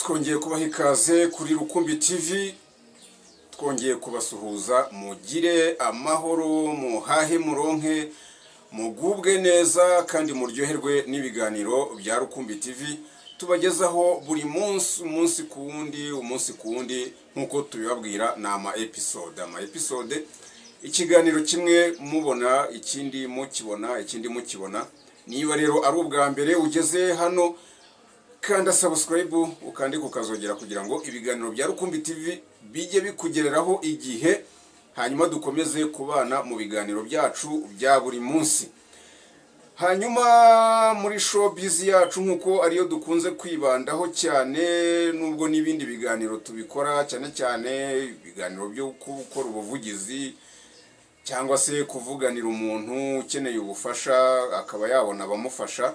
Twongeye kubaha ikaze kuri Rukumbi TV, twongeye kubasuhuza, mugire amahoro, muhahe muronke, mugubwe neza kandi muryoherwe n'ibiganiro bya Rukumbi TV tubagezaho buri munsi, umunsi ku wundi, umunsi ku wundi. Nk'uko tubibabwira, ni ama episode, ama episode, ikiganiro kimwe mubona ikindi, mukibona ikindi, mukibona. Niba rero ari ubwa mbere ugeze hano, kanda subscribe, ukandika ukazogera kugira ngo ibiganiro bya Rukumbi TV bijye bikugereraho igihe, hanyuma dukomeze kubana mu biganiro byacu bya buri munsi. Hanyuma muri showbiz yacu, nk'uko ariyo dukunze kwibandaho cyane, nubwo n'ibindi biganiro tubikora, cyane cyane ibiganiro byo gukora ubuvugizi cyangwa se kuvuganira umuntu ukeneye ubufasha akaba yabona abamufasha.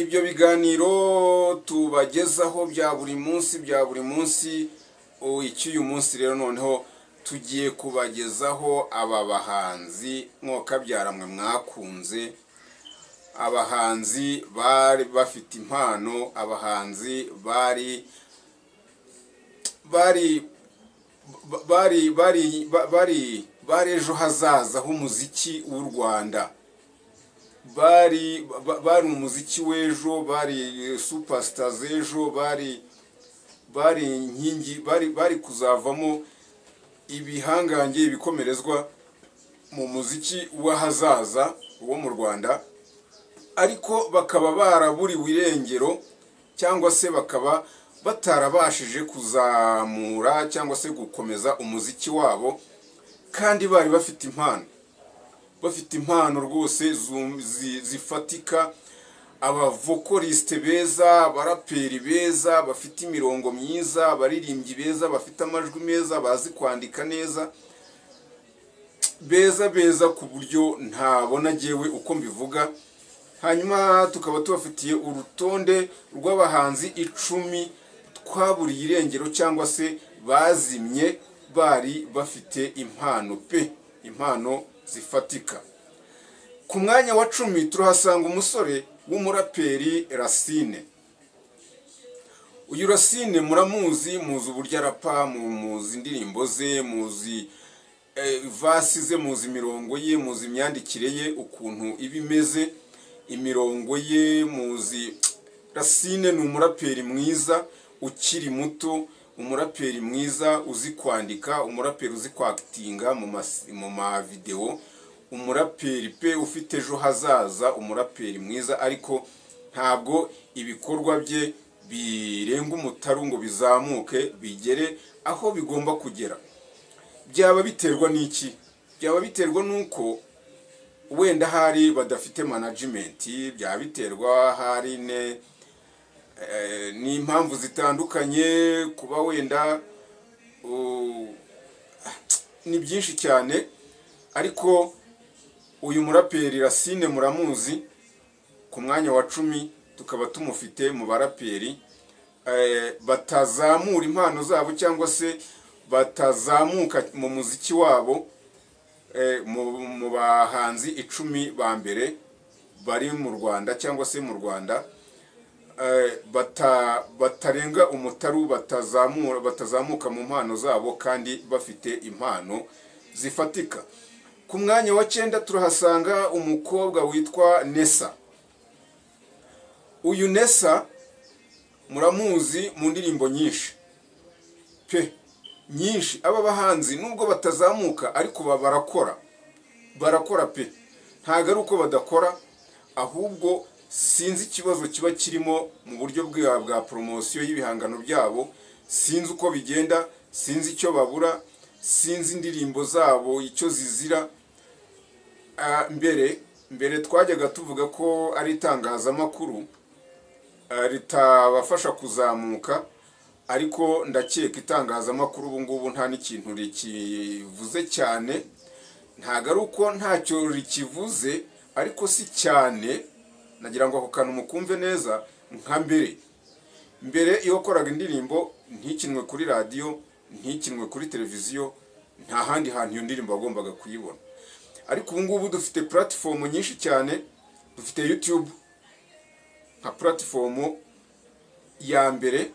Ibyo biganiro tubagezaho bya buri munsi, bya buri munsi. Icy'uyu munsi rero noneho tugiye kubagezaho aba bahanzi mwokabyara mwe mwakunze, abahanzi bari bafite impano, abahanzi bari ejo hazaza h'umuziki w'u Rwanda, bari umuziki w'ejo, bari superstars ejo, bari inkingi, bari kuzavamo ibihangange, ibikomerezwa mu muziki w'ahazaza wo mu Rwanda, ariko bakaba baraburiwe irengero cyangwa se bakaba batarabashije kuzamura cyangwa se gukomeza umuziki wabo, kandi bari bafite impano, bafite impano rwose zifatika, abavokoriste beza, abaraperi beza bafite imirongo myiza, abaririmbyi beza bafite amajwi meza, bazi kwandika neza, beza beza ku buryo ntabona jyewe uko mbivuga. Hanyuma tukaba tubafitiye urutonde rw'abahanzi 10 twaburiye irengero cyangwa se bazimye bari bafite impano pe, impano zifatika. Ku mwanya wa 10 turahasanga umusore w'umuraperi Racine. Uyu Racine muramuzi, muzi uburyo arapa, muzi indirimbo ze, muzi verse ze, muzi imirongo ye, muzi imyandikire ye ukuntu iba imeze, imirongo ye muzi. Racine ni umuraperi mwiza ukiri muto, umuraperi mwiza uzi kwandika, umuraperi uzi kwakitinga mu ma video, umuraperi pe ufite ejo hazaza, umuraperi mwiza, ariko ntabwo ibikorwa bye birenga umutaru ngo bizamuke bigere aho bigomba kugera. Byaba biterwa n'iki? Byaba biterwa n'uko wenda hari badafite management, byaba biterwa hari n'impamvu zitandukanye, kuba wenda ni byinshi cyane. Ariko uyu muraperi Racine muramuzi, ku mwanya wa 10 tukaba tumufite mu baraperi batazamura impano zabo cyangwa se batazamuka mu muziki wabo, mu bahanzi 10 ba mbere bari mu Rwanda cyangwa se mu Rwanda, batarenga umutaru, batazamuka mu mpano zabo kandi bafite impano zifatika. Ku mwanya wa 9 turahasanga umukobwa witwa Nessa. Uyu Nessa muramuzi mu ndirimbo nyinshi pe, nyinshi. Aba bahanzi nubwo batazamuka ariko barakora, barakora pe, ntago ari uko badakora, ahubwo sinzi ikibazo kiba kirimo mu buryo bwa promosiyo y'ibihangano byabo, sinzi uko bigenda, sinzi icyo babura, sinzi indirimbo zabo icyo zizira. Mbere twajyaga tuvuga ko ari itangazamakuru ritabafasha kuzamuka, ariko ndakeka itangazamakuru ubu ngubu nta n'ikintu rikivuze cyane. Ntago ari uko ntacyo rikivuze, ariko si cyane. Nagira ngo ako kantu mukumve neza. Nka mbere iyo wakoraga indirimbo ntikinwe kuri radiyo, ntikinwe kuri televiziyo, nta handi hantu iyo ndirimbo wagombaga kuyibona. Ariko ubu ngubu dufite platform nyinshi cyane, dufite YouTube nka platform ya mbere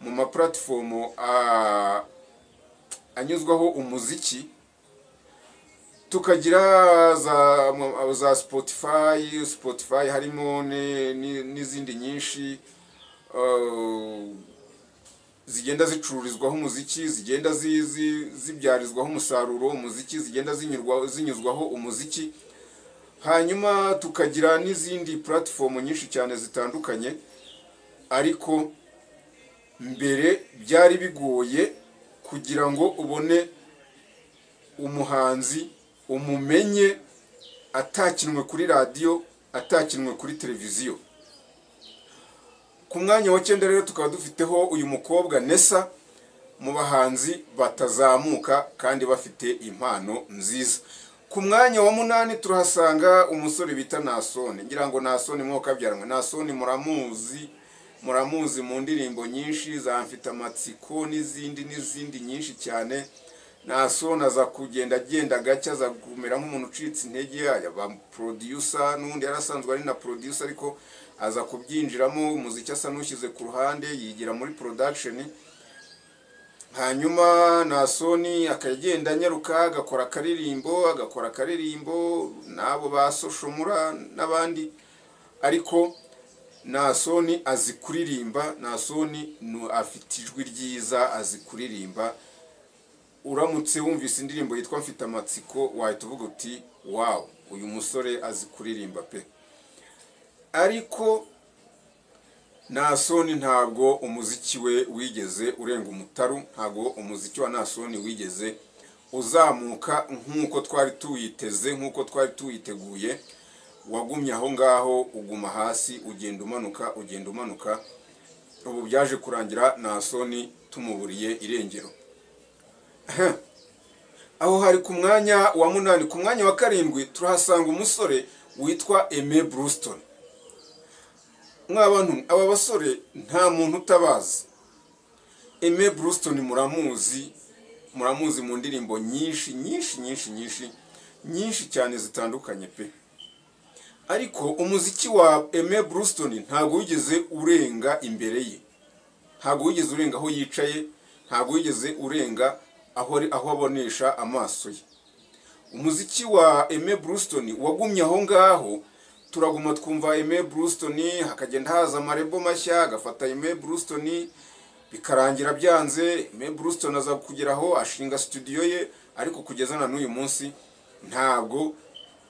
mu ma platform anyuzwaho umuziki, tukagira za Spotify harimo n'izindi nyinshi zigenda zicururizwaho umuziki, zigenda zibyarizwaho umusaruro umuziki, zigenda zinyuzwaho umuziki. Hanyuma tukagira n'izindi platform nyinshi cyane zitandukanye, ariko mbere byari bigoye kugira ngo ubone umuhanzi umumenye atakinwe kuri radio, atakinwe kuri televiziyo. Ku mwanya wa 9 rero tukaba dufiteho uyu mukobwa Nessa, mu bahanzi batazamuka kandi bafite impano nziza. Ku mwanya wa 8 turahasanga umusore bita Nasone. Ngira ngo Nasone mwoka byaranwe. Nasone muramuzi mu ndirimbo nyinshi za Mfite Amatsiko n'izindi nyinshi cyane. Nasone aza kugenda agenda gake, aza kumera nk'umuntu ucitse intege, yaba producer n'undi yarasanzwe ari na producer, ariko aza kubyinjiramo umuziki asa n'ushyize ku ruhande, yigira muri production. Hanyuma Nasoni akagenda anyaruka agakora akaririmbo nabo ba Soshomura n'abandi, ariko Nasoni azi kuririmba. Nasoni afite ijwi ryiza, azi kuririmba. Uramutse wumvise indirimbo yitwa Mfite Amatsiko wahita uvuga uti wow, uyu musore azi kuririmba pe. Ariko Nasoni ntabwo umuziki we wigeze urenga umutaru, ntabwo umuziki wa Nasoni wigeze uzamuka nk'uko twari tuwiteze, nk'uko twari tuwiteguye. Wagumye aho ngaho, uguma hasi, ugenda umanuka, ugenda umanuka. Ubu byaje kurangira Nasoni tumuburiye irengero. Aho hari ku mwanya wa 8. Ku mwanya wa 7 turahasanga umusore witwa Aime Brewston. Mwabantu, aba basore nta muntu utabazi. Aime Brewston muramuzi mu ndirimbo nyinshi nyinshi nyinshi nyinshi nyinshi cyane zitandukanye pe. Ariko umuziki wa Aime Brewston ntago wigeze urenga imbere ye, ntago wigeze urenga aho yicaye, ntago wigeze urenga aho abonesha amaso ye. Umuziki wa Aime Brewston wagumye aho ngaho, turaguma twumva Aime Brewston, hakagenda haza amarebo mashya agafata Aime Brewston, bikarangira byanze. Aime Brewston aza kugeraho ashinga studio ye, ariko kugeza na n'uyu munsi ntabwo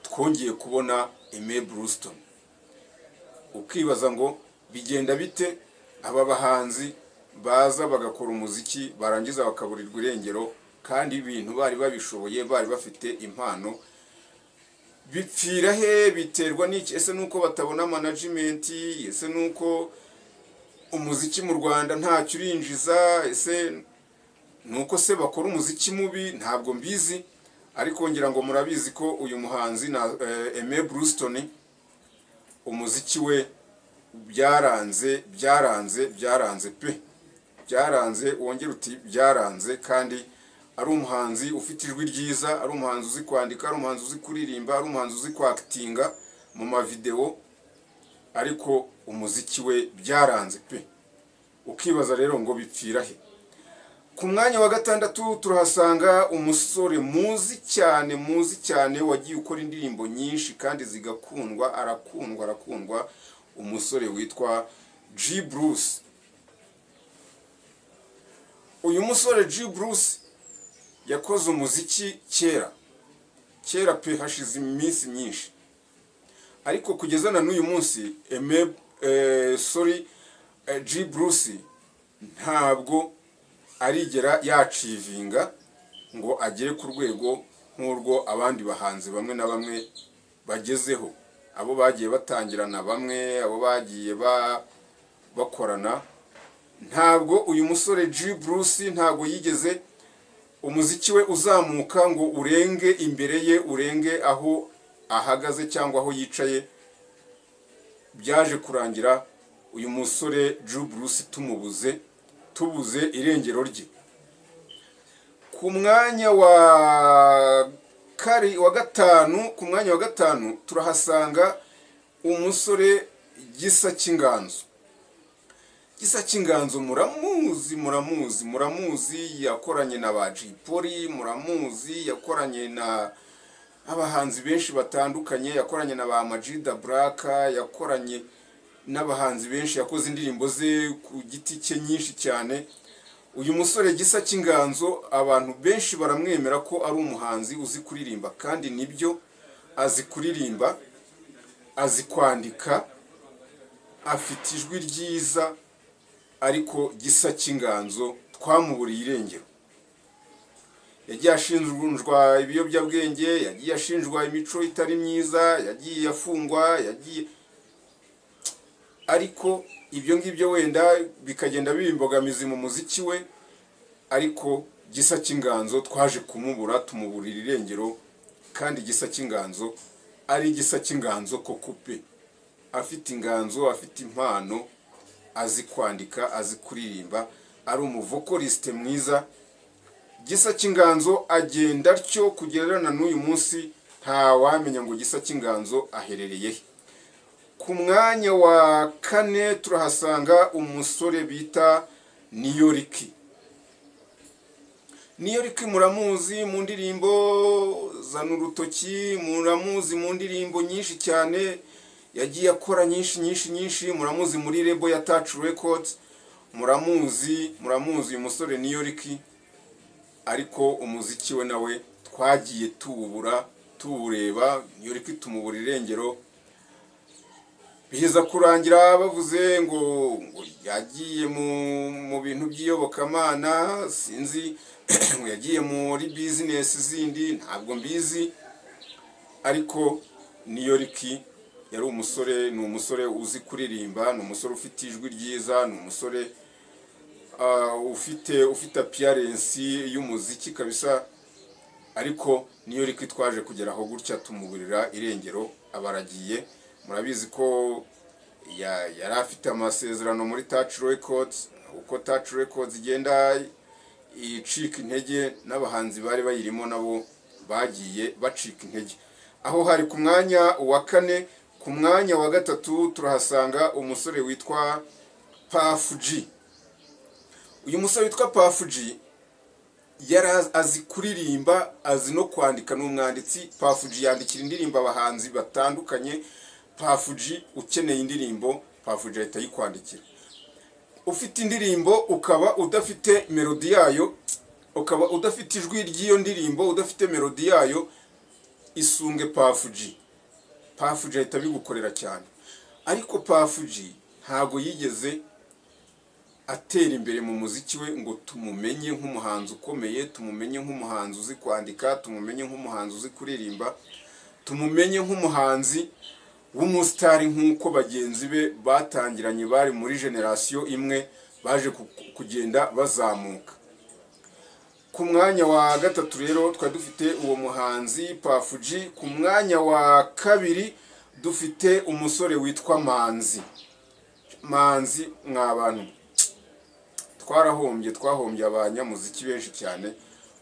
twongeye kubona Aime Brewston. Ukibaza ngo bigenda bite aba bahanzi baza bagakora umuziki barangiza bakaburirwa irengero, kandi ibintu bari babishoboye, bari bafite impano. Bipfira he? Biterwa n'iki? Ese nuko batabona management? Ese nuko umuziki mu Rwanda ntacyo urinjiza? Ese nuko se bakora umuziki mubi? Ntabwo mbizi, ariko ngira ngo murabizi ko uyu muhanzi na Aime Brewston umuziki we byaranze byaranze byaranze pe, byaranze, wongera uti byaranze. Kandi ari umuhanzi ufite ijwi ryiza, ari umuhanzi uzi kwandika, ari umuhanzi uzi kuririmba, ari umuhanzi uzi kwactinga mu ma video, ariko umuziki we byaranze pe. Ukibaza rero ngo bipfira he? Ku mwanya wa 6 turahasanga umusore muzi cyane, muzi cyane, wagiye ukora indirimbo nyinshi kandi zigakundwa, arakundwa, arakundwa, umusore witwa G Bruce. Uyu musore G Bruce yakoze umuziki kera kera pe, hashize iminsi myinshi, ariko kugeza na n'uyu munsi G Bruce ntabwo arigera yacivinga ngo agere ku rwego nk'urwo abandi bahanzi bamwe na bamwe bagezeho, abo bagiye batangirana bamwe, abo bagiye bakorana. Ntabwo uyu musore G Bruce ntabwo yigeze umuziki we uzamuka ngo urenge imbere ye, urenge aho ahagaze cyangwa aho yicaye. Byaje kurangira uyu musore G Bruce tumubuze, tubuze irengero rye. Ku mwanya wa 5 turahasanga umusore Gisa Cy'Inganzo. Gisa cy'Inganzo muramuzi, muramuzi, muramuzi, yakoranye na ba Jay Polly, muramuzi, yakoranye na abahanzi benshi batandukanye, yakoranye na ba Majida Black, yakoranye n'abahanzi benshi, yakoze indirimbo ze ku giti cye nyinshi cyane. Uyu musore Gisa cy'Inganzo abantu benshi baramwemera ko ari umuhanzi uzi kuririmba, kandi nibyo, azi kuririmba, azi kwandika, afite ijwi ryiza, ariko Gisa cy'Inganzo twamuburiye irengero. Yagiye ashinjwa ibiyobyabwenge, yagiye ashinjwa imico itari myiza, yagiye afungwa, yagiye, ariko ibyo ngibyo wenda bikagenda biba imbogamizi mu muziki we, ariko Gisa cy'Inganzo twaje kumubura, tumuburira irengero, kandi Gisa cy'Inganzo ari Gisa cy'Inganzo koko pe, afite inganzo, afite impano, azi kwandika, azi kuririmba, ari umuvokoriste mwiza. Gisa cy'Inganzo agenda atyo kugera na n'uyu munsi ntawamenya ngo Gisa cy'Inganzo aherereye he. Ku mwanya wa kane turahasanga umusore bita Niyoriki. Niyoriki muramuzi mu ndirimbo Zana Urutoki, muramuzi mu ndirimbo nyinshi cyane yagiye akora, nyinshi nyinshi nyinshi, muramuzi muri label ya Touch Records, muramuzi, muramuzi uyu musore Niyoriki, ariko umuziki we nawe twagiye tuwubura, tuwureba, Niyoriki tumubura irengero. Biza kurangira bavuze ngo yagiye mu bintu by'iyobokamana, sinzi ngo yagiye muri business zindi, ntabwo mbizi, ariko Niyoriki yari umusore, ni umusore uzi kuririmba, ni umusore ufite ijwi ryiza, ni umusore ufite appearance y'umuziki kabisa, ariko Niyoriki twaje kugera aho gutya tumuburira irengero, abaragiye. Murabizi ko yari afite amasezerano muri Touch Records, uko Touch Records igenda icika intege n'abahanzi bari bayirimo nabo bagiye bacika intege. Aho hari ku mwanya wa kane. Ku mwanya wa gatatu turahasanga umusore witwa Puff G. Uyu musore witwa Puff G yari azi kuririmba, azi no kwandika, ni umwanditsi. Puff G yandikira indirimbo abahanzi batandukanye. Puff G ukeneye indirimbo, Puff G ahita ayikwandikira. Ufite indirimbo ukaba udafite melodi yayo, ukaba udafite ijwi ry'iyo ndirimbo, udafite melodi yayo, isunge Puff G. Puff G ahita abigukorera cyane. Ariko Puff G ntago yigeze atera imbere mu muziki we ngo tumumenye nk'umuhanzi ukomeye, tumumenye nk'umuhanzi uzi kwandika, tumumenye nk'umuhanzi uzi kuririmba, tumumenye nk'umuhanzi w'umusitari nk'uko bagenzi be batangiranye bari muri generasiyo imwe baje kugenda bazamuka. Ku mwanya wa gatatu rero twari dufite uwo muhanzi Puff G. Ku mwanya wa kabiri dufite umusore witwa Manzi. Manzi mwa bantu twarahombye, twahombye abanyamuziki benshi cyane.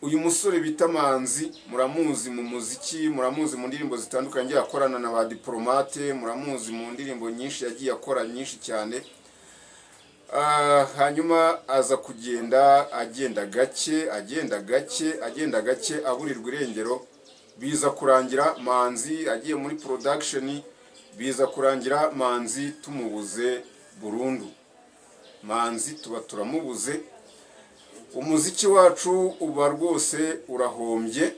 Uyu musore bita Manzi muramuzi mu muziki, muramuzi mu ndirimbo zitandukanye akorana na ba Diplomate, muramuzi mu ndirimbo nyinshi yagiye akora nyinshi cyane. Hanyuma aza kugenda agenda gake, agenda gake, agenda gake, aburirwa irengero. Biza kurangira Manzi agiye muri production, biza kurangira Manzi tumubuze burundu. Manzi tuba turamubuze, umuziki wacu uba rwose urahombye,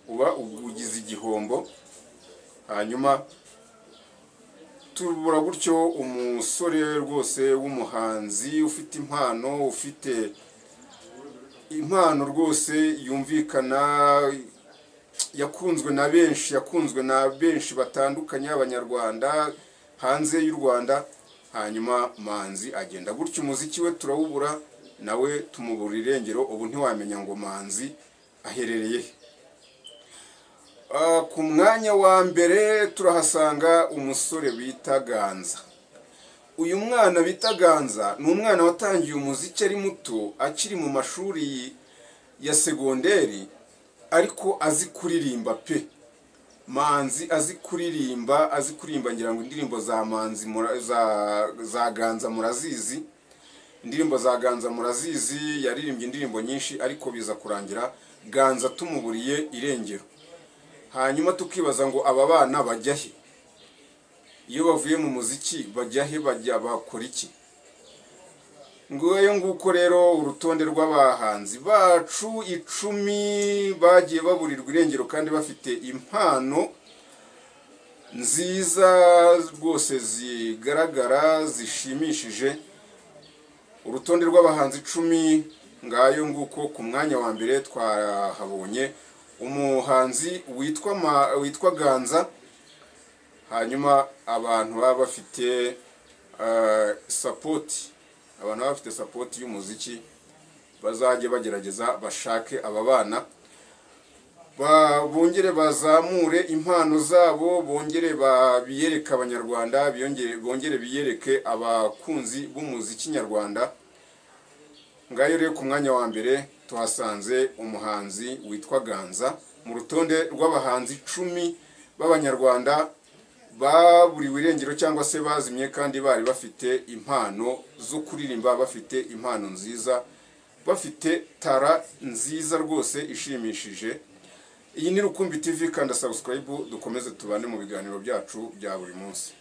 uba ugize igihombo. Hanyuma tubura gutyo umusore rwose w'umuhanzi ufite impano, ufite impano rwose yumvikana, yakunzwe na benshi, yakunzwe na benshi batandukanye, abanyarwanda hanze y'u Rwanda. Hanyuma Manzi agenda gutyo, umuziki we turawubura, nawe tumubura irengero. Ubu ntiwamenya ngo Manzi aherereye he. Ku mwanya wa mbere turahasanga umusore bita Ganza. Uyu mwana bita Ganza ni umwana watangiye umuziki ari muto, akiri mu mashuri ya segonderi, ariko azi kuririmba pe. Manzi azi kuririmba, azi kuririmba, ngira ngo indirimbo za Manzi za Ganza murazizi. Indirimbo za Ganza murazizi, yaririmbye indirimbo nyinshi, ariko biza kurangira Ganza tumuburiye irengero. Hanyuma tukibaza ngo aba bana bajya he? Iyo bavuye mu muziki bajya he? Bajya bakora iki? Nguyu nguko rero urutonde rw'abahanzi bacu 10 bagiye baburirwa irengero kandi bafite impano nziza rwose zigaragara zishimishije. Urutonde rw'abahanzi 10 ngayo nguko. Ku mwanya wa mbere twahabonye umuhanzi witwa Ganza. Hanyuma abantu baba bafite support, abantu baba bafite support y'umuziki bazajye bagerageza bashake aba bana, bongere bazamure impano zabo, bongere biyereke abanyarwanda, bongere biyereke abakunzi b'umuziki nyarwanda. Ngayo rero ku mwanya wa mbere tuhasanze umuhanzi witwa Ganza mu rutonde rw'abahanzi 10 b'abanyarwanda baburiwe irengero cyangwa se bazimye kandi bari bafite impano zo kuririmba, bafite impano nziza, bafite tara nziza rwose ishimishije. Iyi ni Rukumbi TV, kanda subscribe dukomeze tubane mu biganiro byacu bya buri munsi.